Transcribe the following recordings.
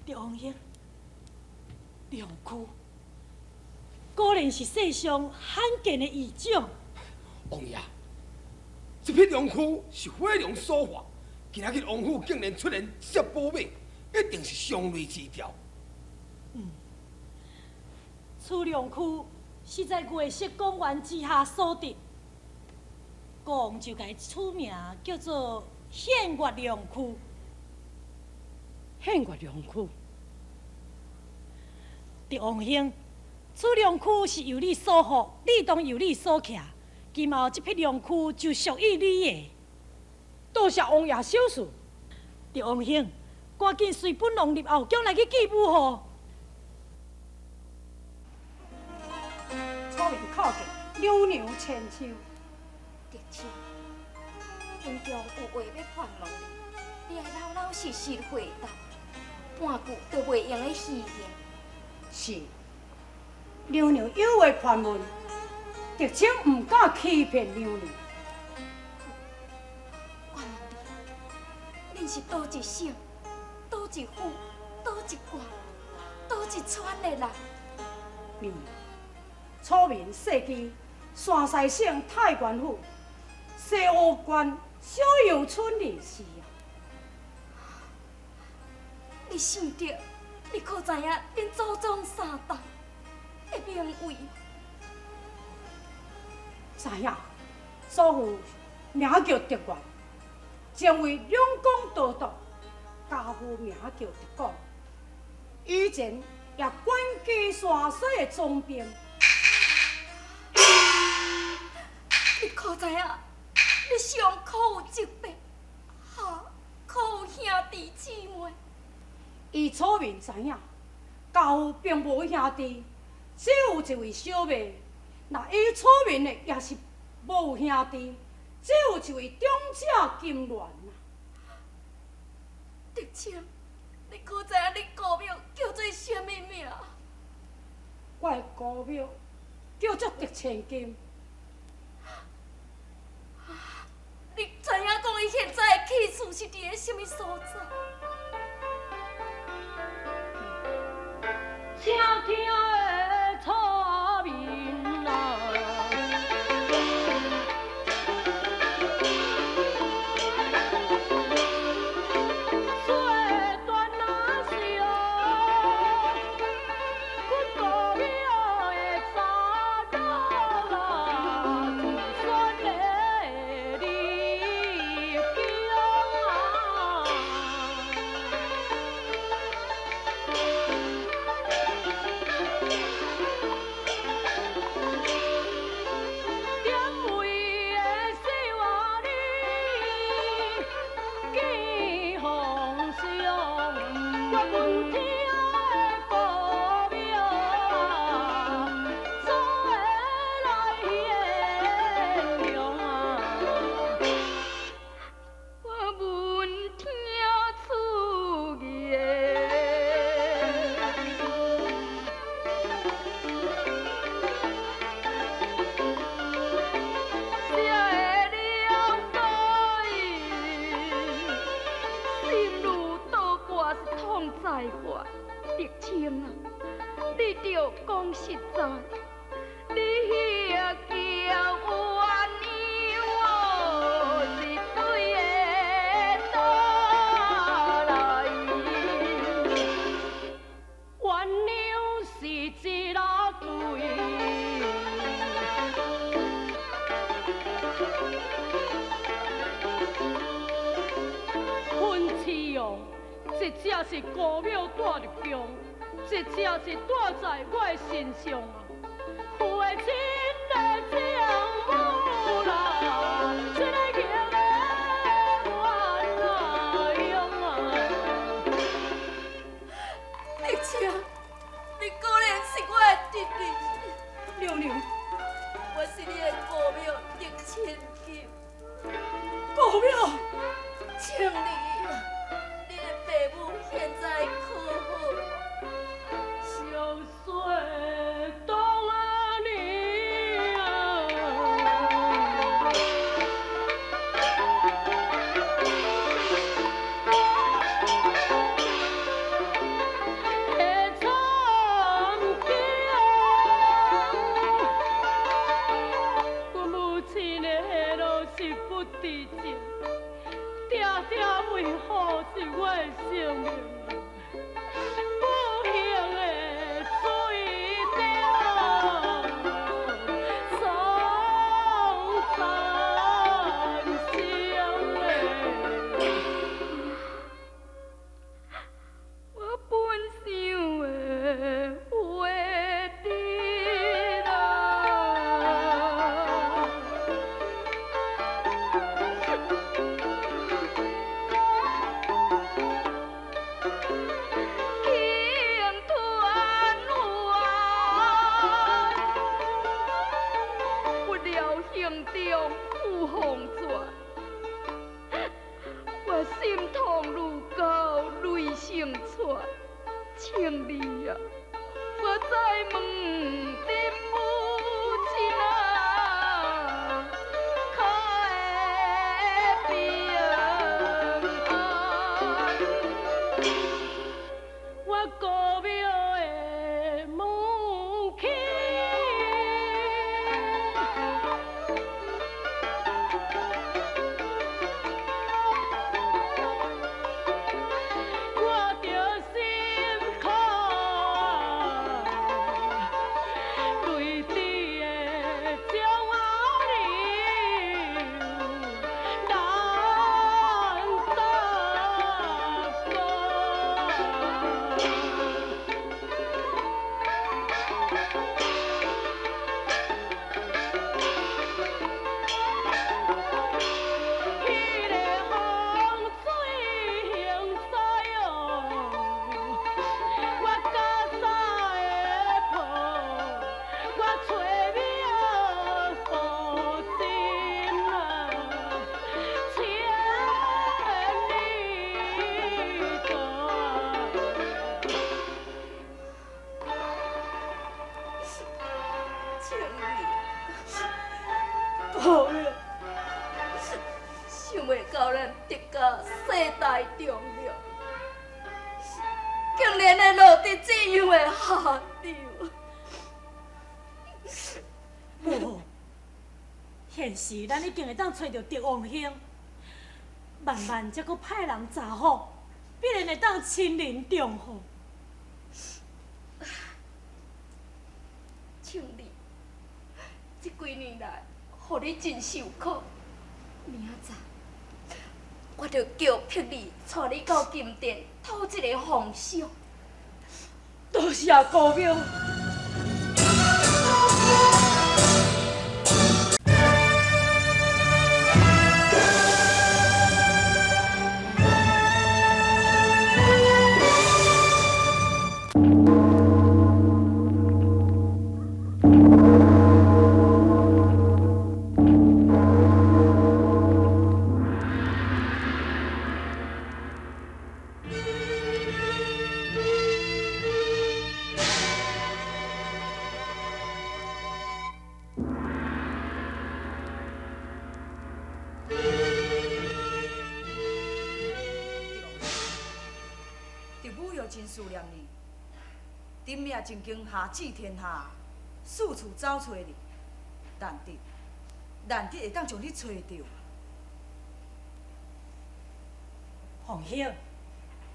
德王兄，龙躯果然是世上罕见的异种。王爷，这匹龙驹是火龙所化，今仔日王府竟然出现这只宝马，一定是祥瑞之兆。此龙驹是在月色公园之下所得，国王就共伊取名叫做献月龙驹。献月龙驹。德王兄，此龙驹是由你所获，理当由你所骑。今后这匹龙驹就属于你的。多谢王爷赏赐。德王兄，赶紧随本王入后宫来去见母后。楚明叩见娘娘千秋。德清，天中有话欲盘问你，你爱老老实实回答，半句都袂用得虚言。是，娘娘有话盘问，德清毋敢欺骗娘娘。我问你，恁是佗一省、佗一府、佗一县、佗一村的人？娘娘，楚民世居山西省太原府西湖县小油村人士啊。你姓德，你可知影恁祖宗三代的名讳？知影，祖父名叫德元，前为两广都督；家父名叫德广，以前也管辖山西的总兵。你可知影？你上可有叔伯，下可有兄弟姊妹？依楚民知影，家父并无兄弟，只有一位小妹。若依楚民的，也是无兄弟，只有一位长姐金鸾啊。德清，你可知影你姑母叫做啥物名？我的姑母叫做德千金。你知影讲伊现在的去处是伫个啥物所在？请听的楚民啊。说断那是哦，阮姑庙的查某啦，子孙的入宫啊。点位的四活里见风霜，我闻听的姑庙啊，做会来献龙啊。我闻听此言，才会了解，心如刀割是痛在发。德清啊，你著讲实在，你彼个叫鸳鸯是对的佗来？鸳鸯是一仔对。分妻哦，一只是姑庙带入宫，一只是带在我的身上啊。父的亲的丈母啦，这个叫的鸳鸯啊。德清，你果然是我的侄儿。娘娘，我是你的姑庙德千金。姑庙，请你，你的爸母现在可好？小雪当啊娘。清丽啊，我再问恁母亲啊，可会平安？我高庙的门前。我着心苦，泪滴的将仔流，难答讲。彼个风水形势哦，我加三个抱，我找庙布真啊，千里跩。清丽，高庙，想袂到咱德家世代忠良，竟然会落得这样的下场。无，现时咱已经会当揣著德王兄，慢慢才阁派人查访，必然会当亲临中府。清丽，这几年来，予你真受苦。明仔载，我就叫碧儿带你到金殿讨一个封赏。多谢高庙。德母又真思念你，顶暝曾经下旨天下，四处走揣你，难得难得会当将你揣著。凤兄，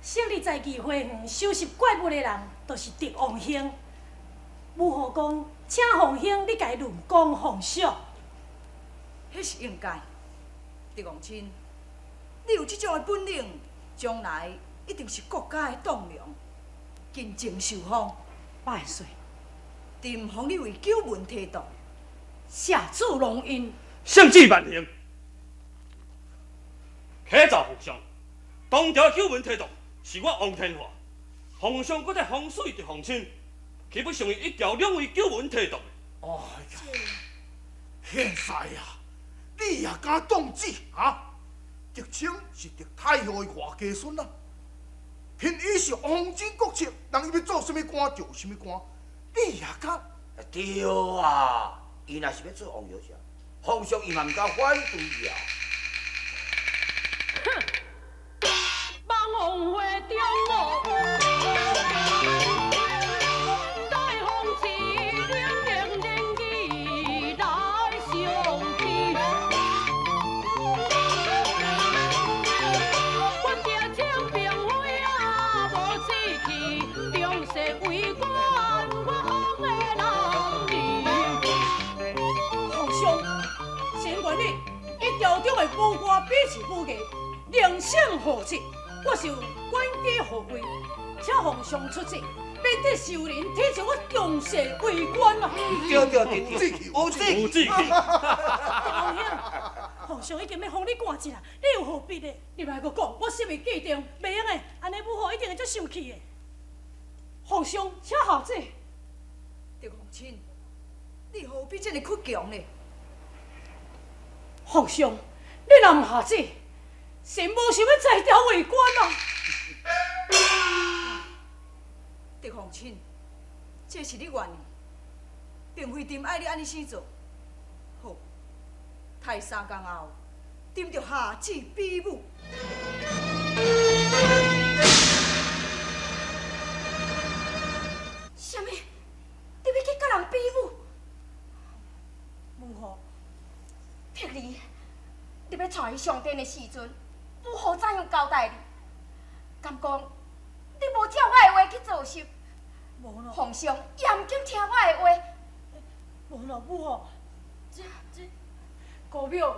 设立在御花园收拾怪物的人，就是德王兄。武后讲，请凤兄你共伊论功封赏。彼是应该。德王亲，你有这种的本领，将来一定是国家的栋梁，勤政受封。万岁！朕封你为九门提督。谢主隆恩。圣旨万幸，启奏皇上，当朝九门提督是我王天华，皇上阁在风水的皇亲，岂不成为一调两位九门提督？哎呀，现在啊，你也敢动旨啊？德清是德太后的外家孙啊，凭伊是皇亲国戚，人伊欲做啥物官就啥物官，你也敢？对啊，伊若是欲做王爷啥，皇上伊嘛毋敢反对啊。哼，望王会中哦，大风起，两言两语来相见。我定将兵匪啊无志气，终世为官我风的人儿。皇上，先愿你一朝中的武官比试武艺，灵性好质，我受官阶号位，请皇上出旨，免得受人体恤我终世为官啊！对对对对，有志有志气。王兄，皇上已经欲封你官职啦，你又何必呢？你莫阁讲，我心会记定，袂用的，按呢武后一定会足生气的。皇上，请下旨。德皇亲，你何必这么倔强呢？皇上，你若毋下旨，臣无想欲在朝为官啊！德凤亲，这是你愿意，并非朕爱你按呢生做。好，刣三工后，朕就下旨比武。啥物？你欲去佮人比武？母后，碧儿，你欲带伊上殿的时阵，母后怎样交代你？敢讲你无照我的话去做事？无咯。皇上也毋肯听我的话。无咯，母后，这姑母，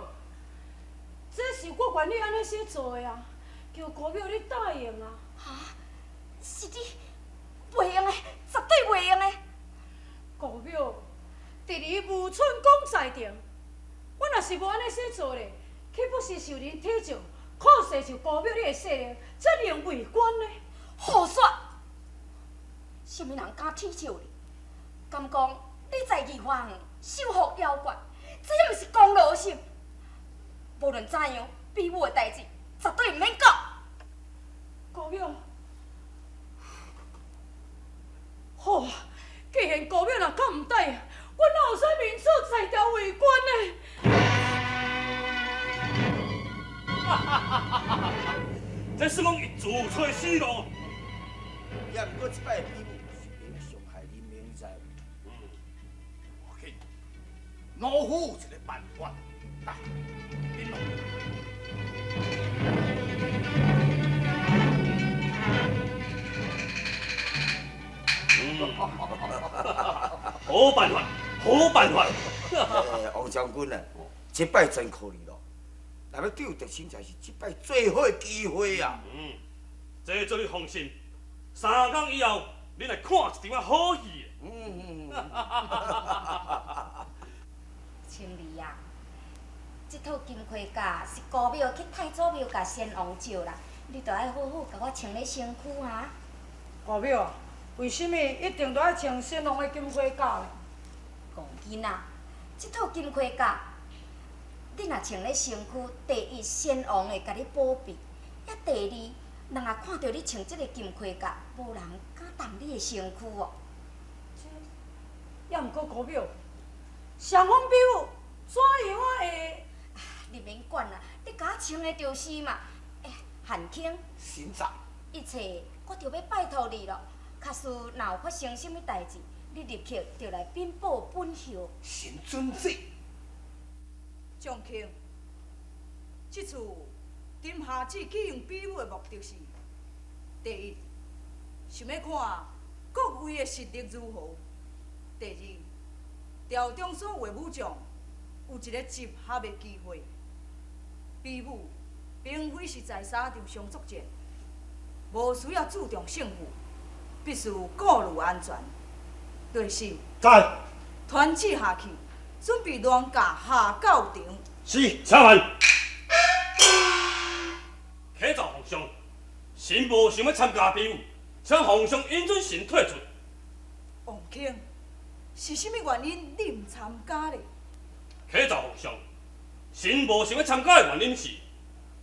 这是我愿意按呢生做的啊，求姑母你答应啊。哈？是你袂用的，绝对袂用的。姑母，伫你无春宫在庭，我若是无按呢生做咧，岂不是受人体笑？可惜就姑母你的势力，才能为官呢？胡说！啥物人敢体笑你？敢讲你在御花园收服妖怪，这毋是功劳是？无论怎样，比武的代志绝对毋免讲。姑母，好啊！既然姑母若敢毋答应，我哪有啥面子在朝为官呢？哈哈哈哈哈！这算讲伊自找死路。也毋过这摆的比武是袂伤害人命，你知无？无要紧，老夫有一个办法，来，恁落。好办法，好办法。王将军啊，这摆真可怜咯。若欲救德清，才是这摆最好的机会啊！这做你放心，三工以后，恁来看一场好戏。青儿啊，这套金盔甲是姑母去太祖庙共先王借啦，你著爱好好共我穿咧身躯啊。姑母啊，为啥物一定著爱穿先王的金盔甲呢？戆囡仔，这套金盔甲，你若穿咧身躯，第一先王会共你保庇，啊第二，人若看著你穿这个金盔甲，无人敢动你的身躯哦。这，也毋过姑母，双方比武，怎样我会？你免管啦，你共我穿的就是嘛。欸，汉卿，神在。一切我著欲拜托你咯。假使若有发生啥物代志，你立刻就来禀报本侯。神遵旨。将卿，这次朕下旨启用比武的目的是：第一，想欲看各位的实力如何；第二，朝中所有的武将有一个集合的机会。比武并非是在沙场上作战，无需要注重胜负，必须顾虑安全。对是。在。传旨下去，准备銮驾下教场。是，请慢。启奏皇上，臣无想欲参加比武，请皇上允准臣退出。王卿，是啥物原因你毋参加咧？启奏皇上，臣无想欲参加的原因是，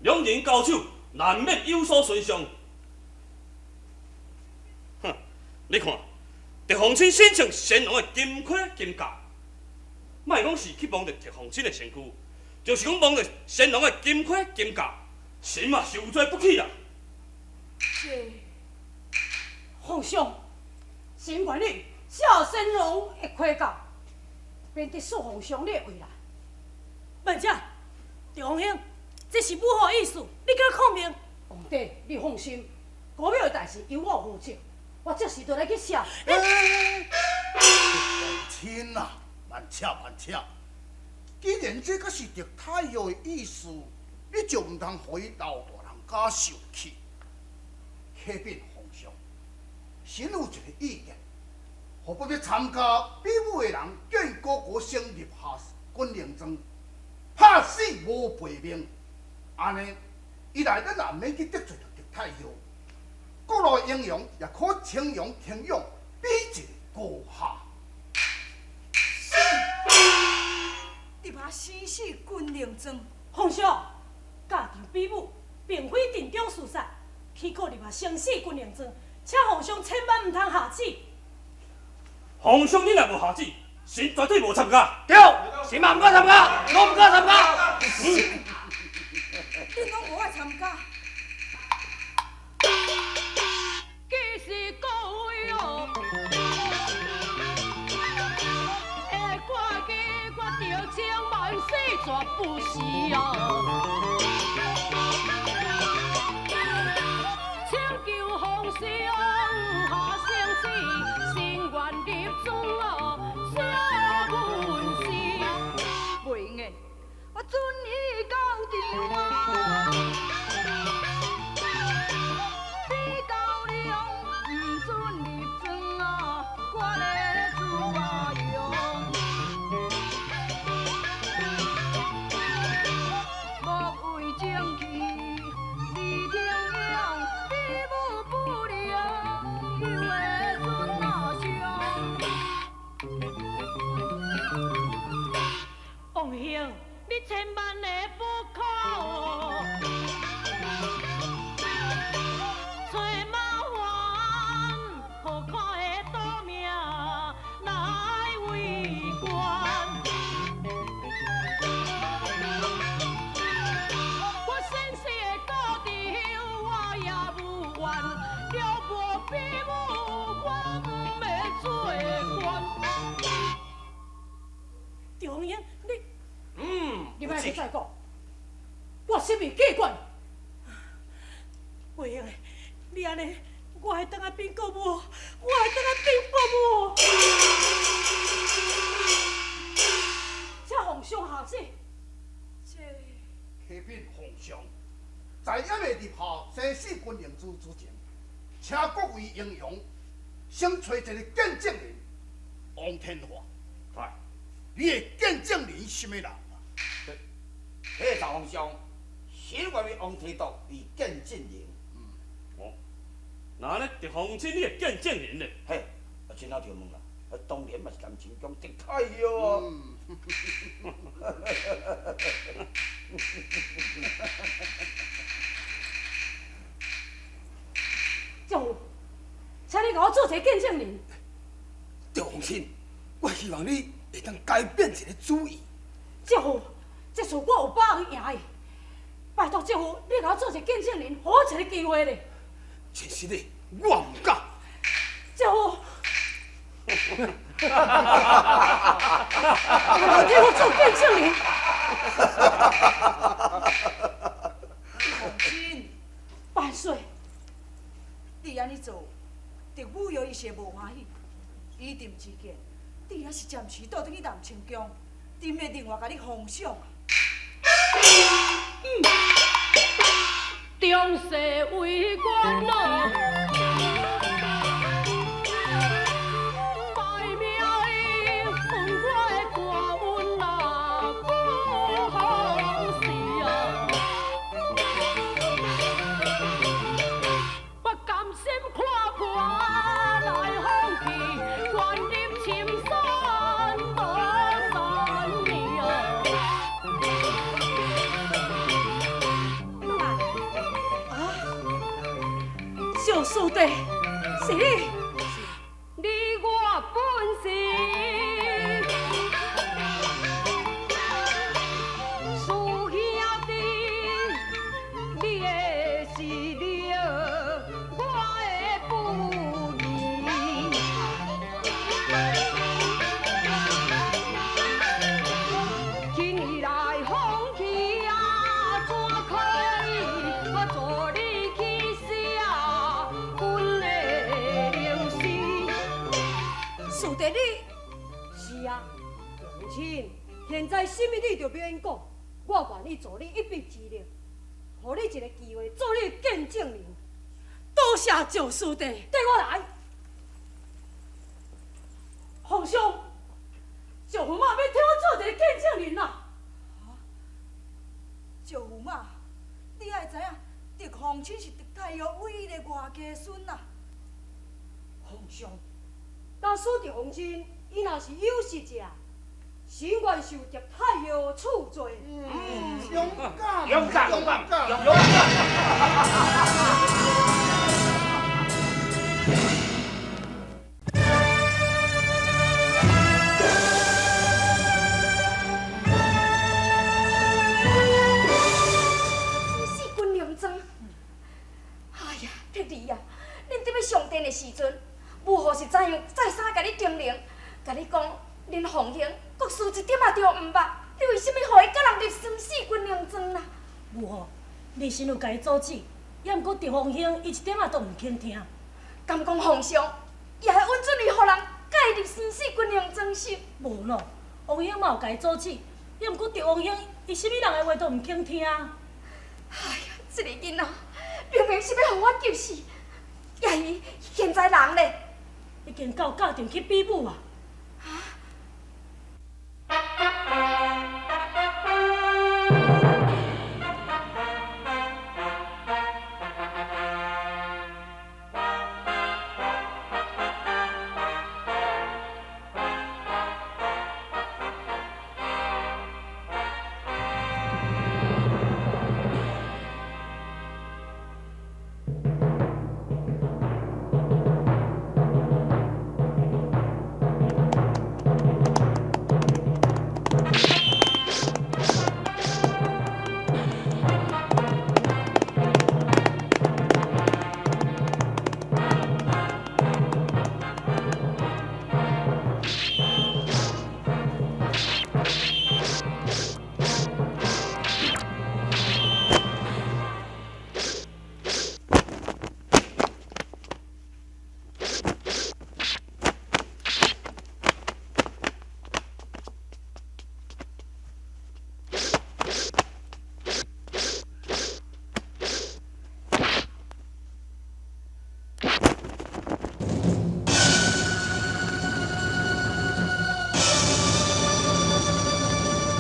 两人交手难免有所损伤。哼，你看，狄凤清身穿先王的金盔金甲，莫讲是去摸著狄凤清的身躯，就是讲摸著先王的金盔金甲，臣嘛受罪不起啦。这，皇上，臣愿意照先王的盔甲，免得恕皇上你的为难。慢者，赵王兄，这是母后的意思，你敢抗命？皇帝，你放心，姑母的代志由我负责，我这时就来去写。皇亲啊，慢请慢请，既然这阁是狄太后的意思，你就毋通予伊老大人家受气。启禀皇上，臣有一个意见，予不欲参加比武的人，见哥哥先立下军令状，拍死无赔命。按呢，以来咱也毋免去得罪著狄太后，国内英雄也可称扬称扬，比一个高下。是，立下生死军令状。皇上，教场比武，并非阵中廝杀，岂可立下生死军令状？請皇上千萬毋通下旨。皇上，你若無下旨，臣絕對無參加。對，臣嘛毋敢參加，我毋敢參加。恁攏無愛參加。其實各位哦，會掛記我著情萬死絕不是啊。請求皇上下聖旨，臣願入莊哦，寫文書。袂用的，我准伊到場啊！比高粱毋准入庄啊，我咧自啊用。莫为争气，李天勇，比武不良，又会准啊伤。王兄，你千萬的不可找麻煩，何苦的賭命來為官？我先世的高調我也無怨，若無比武我毋會做官。赵凤英，你莫閣再講，我心意已決。袂用的，你按呢，我會轉來變國母，我會轉來變國母。請皇上下旨。這啟稟皇上，在猶未立下生死軍令之前，請各位英雄先揣一個見證人，王天華。來，你的見證人是啥物人啊？彼個皇上，臣願為王提督為見證人。哦，那呢，狄鳳卿你的見證人呢？嘿，啊，真好就問啦，啊，當然嘛是南清宮狄太后啊。丈夫，請你共我做一個見證人。狄鳳卿，我希望你會當改變一個主意。丈夫，這次我有把握贏伊。拜託丈夫，你共我做一個見證人，予我一個機會咧。真實的，我毋敢。丈夫，你替我做見證人。鳳卿，萬歲！你按呢做，狄武耀伊是會無歡喜。以朕之見，你猶是暫時倒轉去南清宮，朕會另外共你封賞。中世為官哦，歹命伊分我的大恩啊，不好事啊！我甘心看破來放棄，願入深山無三年啊！小師弟，是你，你我本是師兄弟，你的是你，我的不義。今日來放棄啊，怎可以？我助你去寫阮的靈詩。師弟你，是啊，父親，現在啥物你就免講，我願意助你一臂之力，予你一個機會做你的見證人。多謝趙師弟，對我來。皇上，趙駙馬欲替我做一個見證人啊！趙駙馬，你愛知影，狄鳳卿是狄太后唯一的外家孫啊！皇上，假使狄鳳卿伊若是有失者，臣願受狄太后處罪。勇敢，勇敢，勇敢，勇敢！是怎樣再三共你叮嚀，共你講，恁鳳兄國事一點仔都毋捌，你為啥物予伊佮人入生死軍令狀啦？母后，兒臣有共伊阻止，也毋過狄鳳兄伊一點仔都毋肯聽。敢講皇上也會允准伊予人蓋入生死軍令狀是？無喏，王兄嘛有共伊阻止，也毋過狄鳳兄伊啥物人的話都毋肯聽。哎呀，這個囡仔明明是欲予我急死，也伊現在人咧？已經到教場去比武啊！